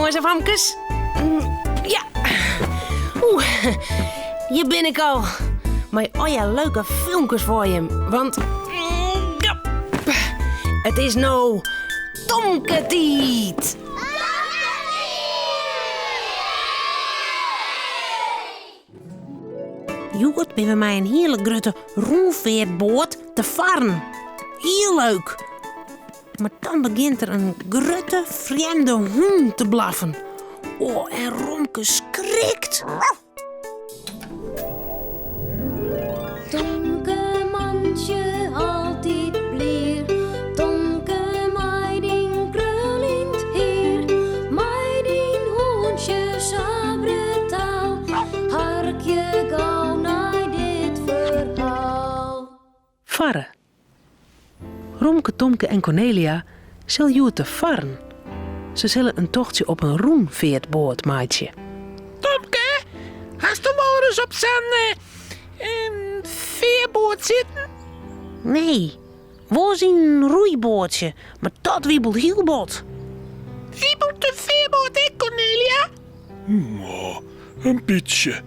Jonges en famkes. Ja. Oeh, hjir bin ik al. Mei allegear leuke filmkes foar jim. Want ja, it is no Tomketiid! Hjoed binne we mei in hiele grutte rûnfeartboat te farren. Hiel leuk! Mar dan begjint der in grutte frjemde hûn te blaffen. Oh, en Romke skrikt. Tomke mantsje altyd blier, Tomke mei dyn kruljend hier, mei dyn hûntsje sa brutaal, harkje gau nei dit ferhaal. Farre. Romke, Tomke en Kornelia sille hjoed te farren. Se sille in tochtsje op in rûnfeartboat meitsje. Tomke, hasto wolris op sa'n fearboat sitten? Nee, wolris yn in roeiboatsje, mar dat wiebelt hiel bot. Wiebelt de fearboat ek, Kornelia? In bytsje.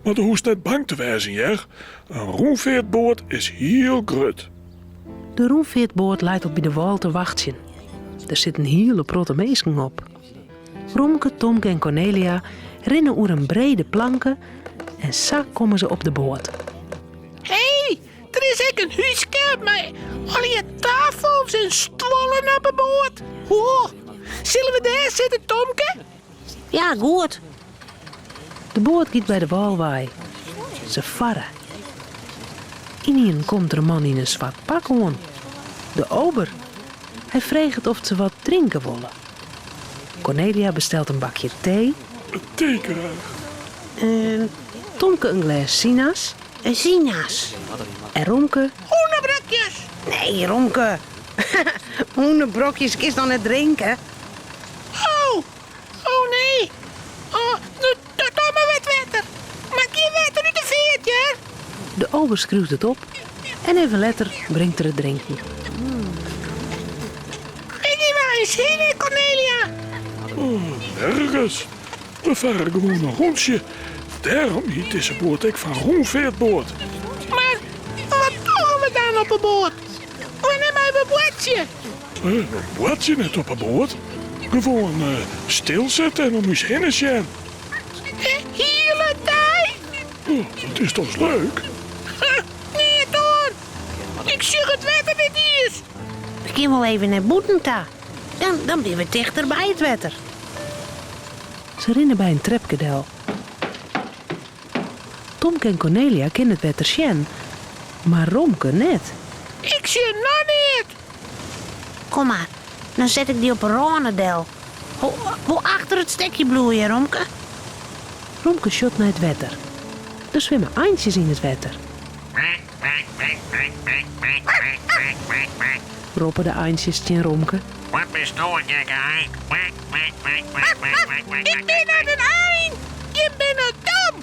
Mar do hoechst net bang te wêzen, hear. In rûnfeartboat is hiel grut. De rûnfeartboat leit al by de wâl te wachtsjen. Der sit in hiele protte minsken op. Romke, Tomke en Kornelia rinne oer in brede planke en sa komme se op de boat. Hé, der is ek in húske mei allegear tafels en stuollen op 'e boat. Ho, sille we dêr sitte, Tomke? Ja, goed. De boat giet by de wâl wei. Se farre. Ynienen komt der in man yn in swart pak oan. De ober. Hy freget oft se wat drinke wolle. Kornelia bestelt in bakje tee. Tee graach. En Tomke in glês sinas. In sinas. En Romke. Hûnebrokjes! Nee, Romke. Hûnebrokjes kinst noch net drinke. Oh, oh nee. Oh, dan mar wat wetter. Mar gjin wetter út de feart, hear. De ober skriuwt it op en even letter bringt er it drinken. Wêr gean we eins hinne, Kornelia? Oh, nergens. We farre gewoan in rûntsje. Dêrom hjit dizze boat ek fan rûnfeartboat. Mar wat dogge we dan op 'e boat? Wannear meie we boartsje? We boartsje net op 'e boat. Gewoan stilsitte en om ús hinne sjen. De hiele dei? Oh, dat is dochs leuk? Ha, neat oan. Ik sjoch it wetter net iens. We kinne wol even nei bûten ta. Dan, dan binne we tichter by it wetter. Se rinne by in trepke del. Tomke en Kornelia kinne it wetter sjen, mar Romke net. Ik sjoch noch neat. Kom mar, dan set ik dy op 'e râne del. Wol achter it stekje bliuwe, hear Romke. Romke sjocht nei it wetter. Der swimme eintsjes yn it wetter. Roppe de eintsjes tsjin Romke. Wat bisto in gekke ein. Ik bin net in ein, jim binne dom.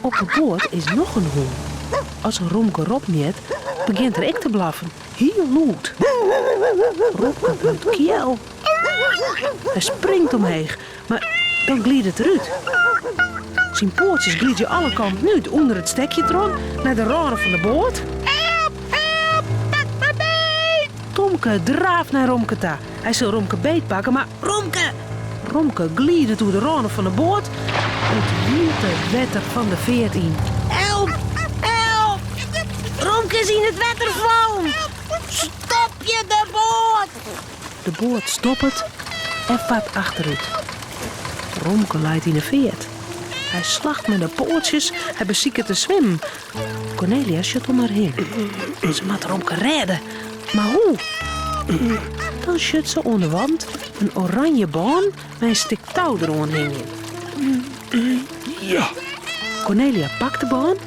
Op de boat is noch in hûn. As Romke Rob mjit, begjint er ek te blaffen, hiel lûd. Romke wurdt kjel. Hy springt omheech, mar dan glidet er út. Syn poatsjes glidzje alle kanten út, ûnder it stekje troch, nei de râne fan de boat. Help, help, pak my beet! Tomke draaft nei Romke ta. Hy sil Romke beetpakke, mar Romke! Romke glidet oer de râne fan de boat it wiete wetter fan de feart yn. Help! Help! Romke is yn it wetter fallen! Stopje de boat! De boat stoppet en fart achterút. Romke leit yn 'e feart. Hy slacht mei de poatsjes, hy besiket te swimmen. Kornelia sjocht om har hinne. Se moat Romke rêde, mar hoe? Dan sjocht se oan de wand in oranje bân mei in stik tou deroan hingjen. Ja. Kornelia pakt de bân,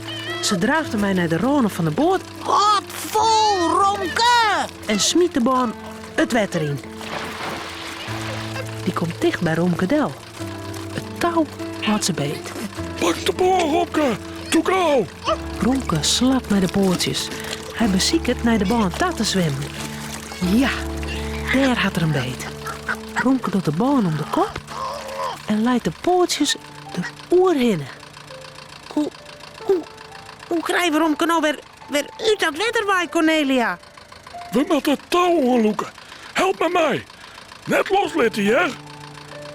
se draaft dermei nei de râne fan de boat. Hâld fol, Romke! En smyt de bân it wetter yn. Dy komt ticht by Romke del. It tou hâldt se beet. Pak de bân, Romke! Doe gau! Romke slacht mei de poatsjes. Hy besiket nei de bân ta te swimmen. Ja, dêr hat er him beet. Romke docht de bân om de kop en leit de poatsjes der oerhinne. Hoe, hoe, hoe krije we Romke no wer, wer út dat wetter wei, Cornelia? We moatte it tou oanlûke. Help my mei. Net loslitte, hear.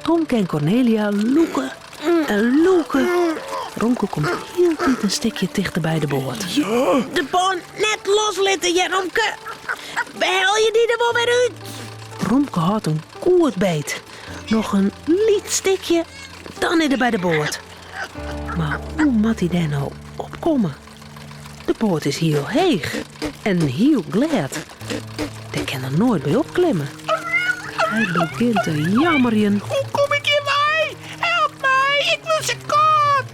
Tomke en Cornelia lûke en lûke. Romke komt hieltyd in stikje tichter by de boat. Ja. De bân net loslitte, hear, Romke. We helje dy der wol wer út. Romke hâldt in goed beet. Noch in lyts stikje, dan is er by de boat. Mar hoe moat hy dêr no opkomme? De boat is hiel heech en hiel glêd. Dêr kin er noait by opklimme. Hy begjint te jammerjen. Hoe kom ik hjir wei? Help my, ik wurd sa kâld.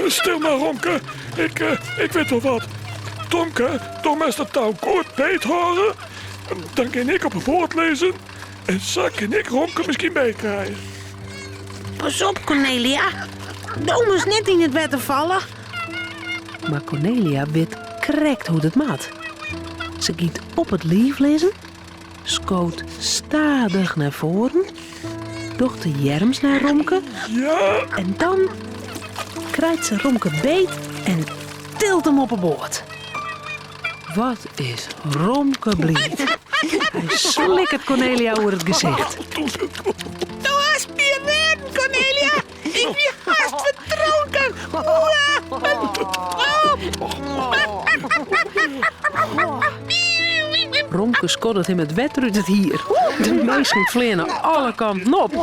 Stil mar, Romke. Ik, eh, ik wit wol wat. Tomke, do moatst it tou goed beet hâlde. Dan kin ik op 'e boat lizzen en sa kin ik Romke miskien bykrije. Pas op, Cornelia. Do moatst net yn it wetter falle. Mar Cornelia wit krekt hoe't it moat. Se giet op it liif lizzen, skoot stadich nei foaren, docht de earms nei Romke Ja! en dan krijt se Romke beet en tilt him op 'e boat. Wat is Romke bliid. Hy slikkert Cornelia oer it gesicht. Do hast my rêden, Cornelia. Ik wie hast ferdronken. Romke skoddet him it wetter út it hier. De minsken fleane alle kanten op.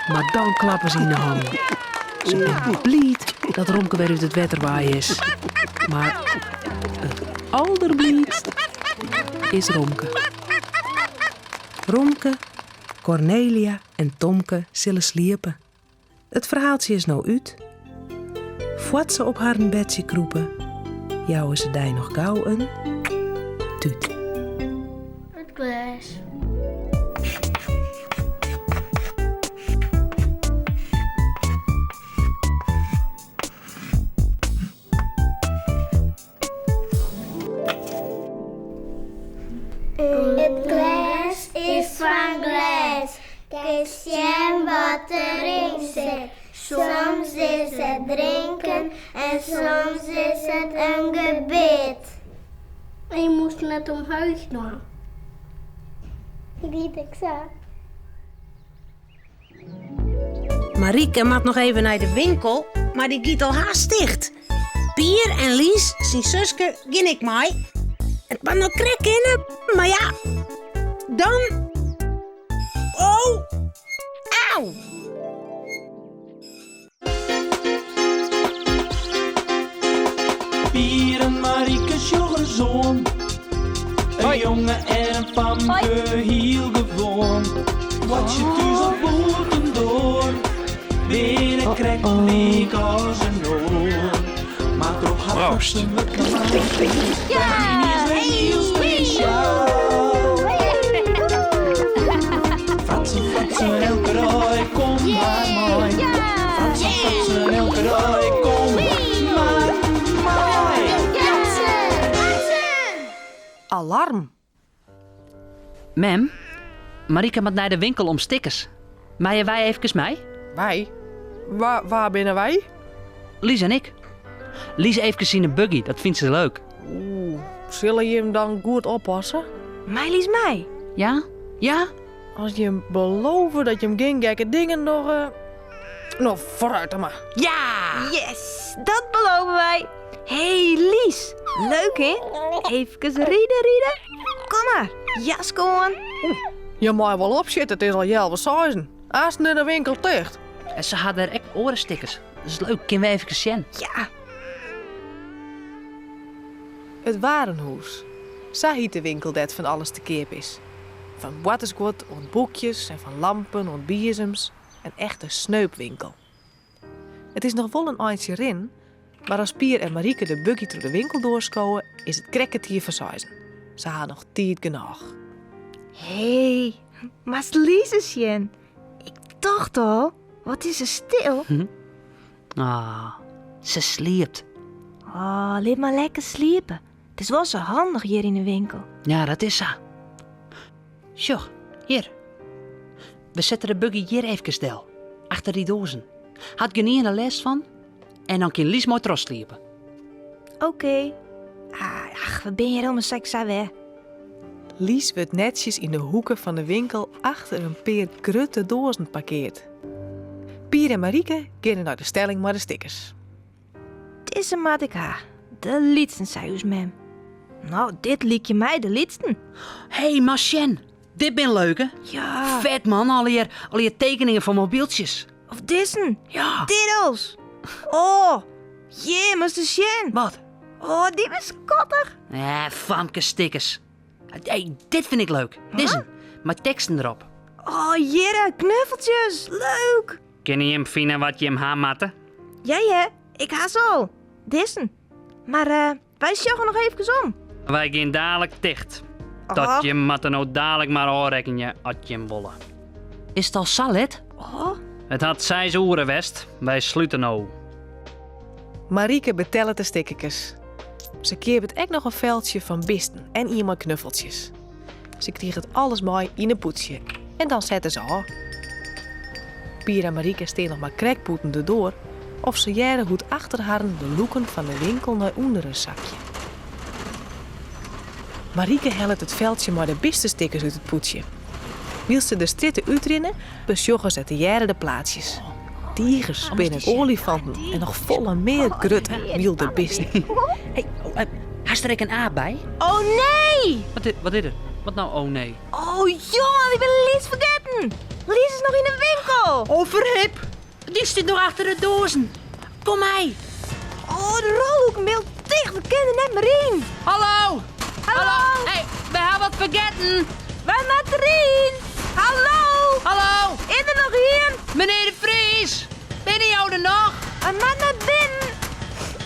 Mar dan klappe se yn de hannen. Se binne bliid dat Romke wer út it wetter wei is. Mar it alderbliidst is Romke. Romke, Cornelia en Tomke sille sliepe. It ferhaaltsje is no út. Foar't se op harren bedsje krûpe, jouwe se dy noch gau in tút. It glês. It glês is fan glês, kinst sjen wat deryn sit. Soms is it drinken en soms is it in gebit. Je moest net omheech dwaan. Die ik sa. Marieke moat noch even nei de winkel, mar dy giet al hast ticht. Pier en Lies, syn suske, gean ek mei. It moat no krekt kinne, mar ja, dan. Oh! Au! Pier en Marieke sjogge soan. In jonge en in famke, hiel gewoan. Wat je thús of bûtendoar, binne krekt lyk as in oar. Mar troch har Proost. fratsen wurdt Mini is wer hiel spesjaal. Fratsen, fratsen, elke dei, kom mar mei. Fratsen, fratsen, elke dei, kom mar mei. Alarm. Mem, Marieke moat nei de winkel om stickers. Meie wy eefkes mei? Wy? Wa, wa binne wy? Lies en ik. Lies eefkes yn 'e buggy, dat fynt se leuk. Oeh, sille jim dan goed oppasse? Mei Lies mei? Ja? Ja? As jim belove dat jim gjin gekke dingen dogge, no foarút dan mar. Ja! Yes, dat belove wy. Hey Lies, leuk hè? Eefkes ride, ride. Kom mar, jaske oan. Je meie wol opsjitte, it is al healwei seizen. Aansten is de winkel ticht. En se ha dêr ek oare stickers. Dat is leuk, kinne we eefkes sjen. Ja. It Warenhûs. Sa hyt de winkel dêr't fan alles te keap is. Fan boartersguod oant boekjes en fan lampen oant biezems. In echte sneupwinkel. It is noch wol in eintsje rin, mar as Pier en Marieke de buggy troch de winkeldoar skowe, is it krekt kertier foar seizen. Se ha noch tiid genôch. Hé, moatst Lies ris sjen. Ik tocht al, wat is se stil. Ah, se sliept. Oh, lit mar lekker sliepe. It is wol sa handich hjir yn de winkel. Ja, dat is sa. Sjoch, Hjir. We sette de buggy hjir eefkes del, achter dy doazen. Hat gjinien der lêst fan en dan kin Lies moai trochsliepe. Oké. Ah, ach, we binne hjir ommers sa wer. Lies wurdt netsjes yn de hoeke fan de winkel achter in pear grutte doazen parkeard. Pier en Marieke geane nei de stelling mei de stickers. Dizze moat ik ha. De lytsten, sei ús mem. No, dit lykje my de lytsten. Hé, mar sjen. Dit bin leuke. Ja. Fet man, allegear, allegear tekeningen fan mobieltsjes. Of dizzen. Ja. Diddels. Oh, jee, moatst ris sjen. Wat? Oh, dy binne skattich. Ja, famke stickers. Hey, dit vind ik leuk. Dizzen, mei teksten derop. Oh, hjirre, knuffeltjes. Leuk. Kinne jim fine wat jim ha moatte? Ja, ja, ik ha se al. Dizzen. Mar eh, wy sjogge noch eefkes om. Wy gean dalik ticht. Dat Oh. jim moatte no dalik mar ôfrekkenje at jim wolle. Is it al sa let? Oh. It hat seis oere west. Wy slute no. Marieke betellet de stickerkes. Se keapet ek noch in feltsje fan bisten en ien mei knuffeltsjes. Se kriget alles mei yn in pûdsje en dan sette se ôf. Pier en Marieke stean noch mar krekt bûten de doar of se hearre hoe't achter harren de lûken fan de winkel nei ûnderen sakje. Marieke hellet it feltsje mei de bistestickers út it pûdsje. Wylst se de strjitte útrinne, besjogge se tegearre de plaatsjes. Tigers, spinnen, oaljefanten en noch folle mear grutte, wylde bisten. Hey, oh, eh, hast der ek in aap by? Oh nee! Wat, wat is der? Wat nou, oh nee? Oh jonge, wy binne Lies fergetten! Lies is noch yn de winkel! Oh ferhip! Dy stiet noch achter de doazen. Kom mei! Oh, de rolhoeken binne ticht, we kinne der net mear yn. Hallo! Hallo! Hey, we ha wat fergetten! Wy moatte deryn! Hallo! Hallo! Is der noch ien? Menear de Vries! Binne jo der noch? Wy moatte nei binnen!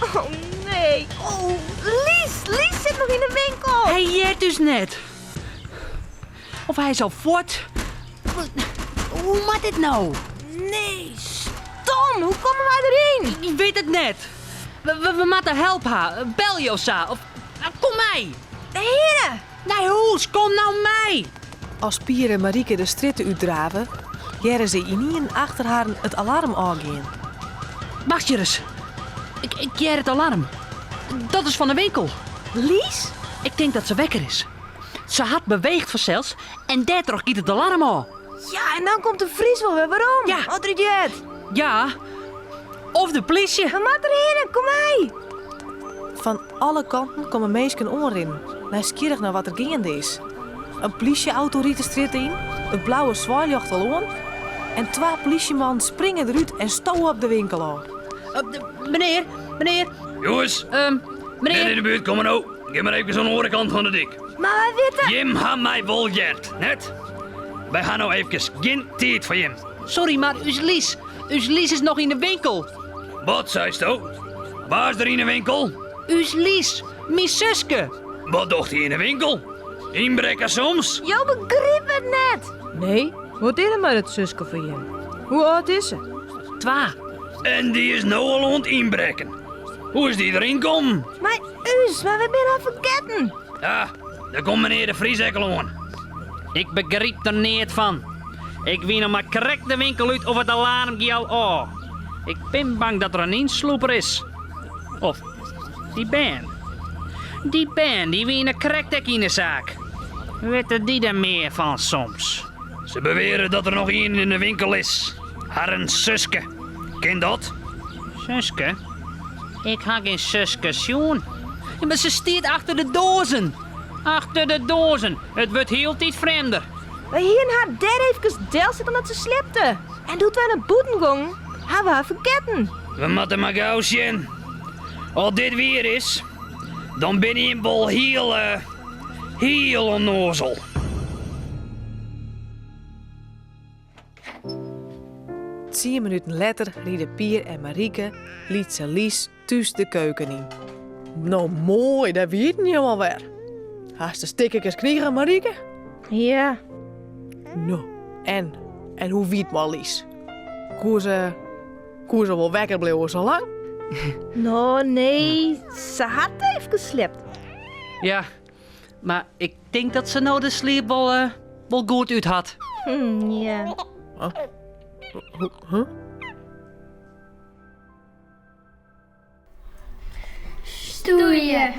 Oh nee! Oh, Lies! Lies sit noch yn de winkel! Hy heart ús net. Of hy is al fuort. Hoe moat dit no? Nee, stom! Hoe komme wy deryn? Ik wit it net. We, we, we moatte help ha. Belje of sa. Of, kom mei. Hea! Nei hûs, kom no mei. As Pier en Marieke de strjitte útdrave, hearre se ynienen achter harren it alarm ôfgean. Wacht ris. Ik, ik hear it alarm. Dat is fan de winkel. Lies? Ik tink dat se wekker is. Se hat beweegd fansels en dêrtroch giet it alarm ôf. Ja, en dan komt de Vries wol wer werom. Ja. As er it heart. Ja. Of de plysje. We moatte derhinne, kom mei. Fan alle kanten komme minsken oanrinnen, nijsgjirrich nei wat der geande is. In plysje-auto rydt de strjitte yn, it blauwe swaailjocht al oan en twa plysjemannen springe derút en stowe op de winkel ôf. Menear, menear. Jonges, menear. Net yn de buert komme no. Gean mar eefkes oan de oare kant fan de dyk. Mar wy witte. Jim ha my wol heard, net? Wy ha no eefkes gjin tiid foar jim. Sorry, mar ús Lies, ús Lies is noch yn de winkel. Wat seisto? Wa is der yn de winkel? Ús Lies, myn suske. Wat docht hy yn de winkel? Ynbrekke soms? Jo begripe it net. Nee, wat is der mei dat suske fan jim? Hoe âld is se? Twa. En dy is no al oan it ynbrekken. Hoe is dy deryn kommen? Mei ús, mar wy binne har fergetten. Ja, dêr komt menear De Vries ek al oan. Ik begryp der neat fan. Ik wie noch mar krekt de winkel út of it alaarm gie al ôf. Ik bin bang dat der in ynslûper is. Of dy bern. Dy bern dy wiene krekt ek yn 'e saak. Witte dy der mear fan soms? Se beweare dat der noch ien yn de winkel is. Harren suske. Kin dat? Suske? Ik ha gjin suske sjoen. Mar se stiet achter de doazen. Achter de doazen. It wurdt hieltyd frjemder. Wy hiene har dêr eefkes delset omdat se sliepte. En doe't wy nei bûten gongen, ha we har fergetten. We moatte mar gau sjen. As dit wier is, dan binne jim wol hiel, hiel onnoazel. Tsien minuten letter ride Pier en Marieke lytse Lies thús de keuken yn. No moai, dêr wienen jim alwer. Hast de stickerkes krigen, Marieke? Ja. No, en, en hoe wie it mei Lies? Koe se, koe se wol wekker bliuwe sa lang? No, nee, se hat eefkes sliept. Ja, mar ik tink dat se no de sliep wol. wol goed út hat. Ja. Huh? Stoeien.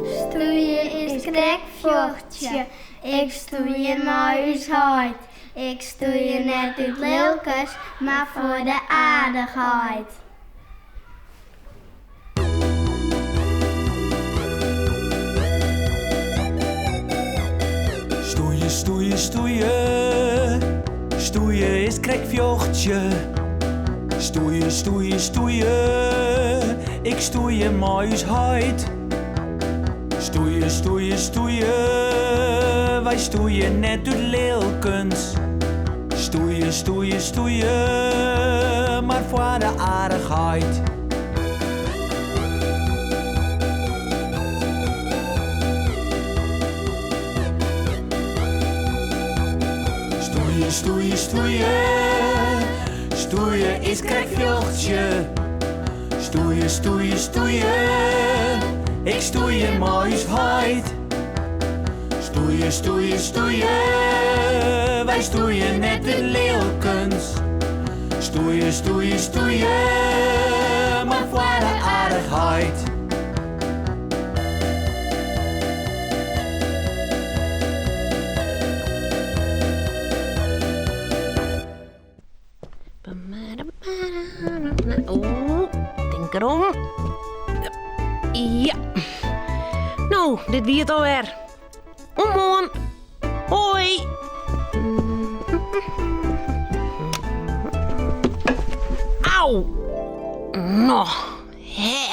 Stoeien is krekt fjochtsje. Ik stoeie mei ús heit. Ik stoeie net út lilkens, mar foar de aardichheid. Stoeie, stoeie, stoeie. Stoeie is krekt fjochtsje. Stoeie, stoeie, stoeie. Ik stoeie mei ús heit. Stoeie, stoeie, stoeie. Wy stoeie net út lilkens. Stoeie, stoeie, stoeie. Mar foar de aardichheid. Stoeie, stoeie, stoeie. Stoeie is krekt fjochtsje. Stoeie, stoeie, stoeie. Ik stoeie mei ús heit. Stoeie, stoeie, stoeie. Wy stoeie net út lilkens. Stoeie, stoeie, stoeie. Mar foar de aardichheid. Oeh, tink derom. Ja. No, dit wie it alwer. Oant moarn. Hoi. Au. No, hè.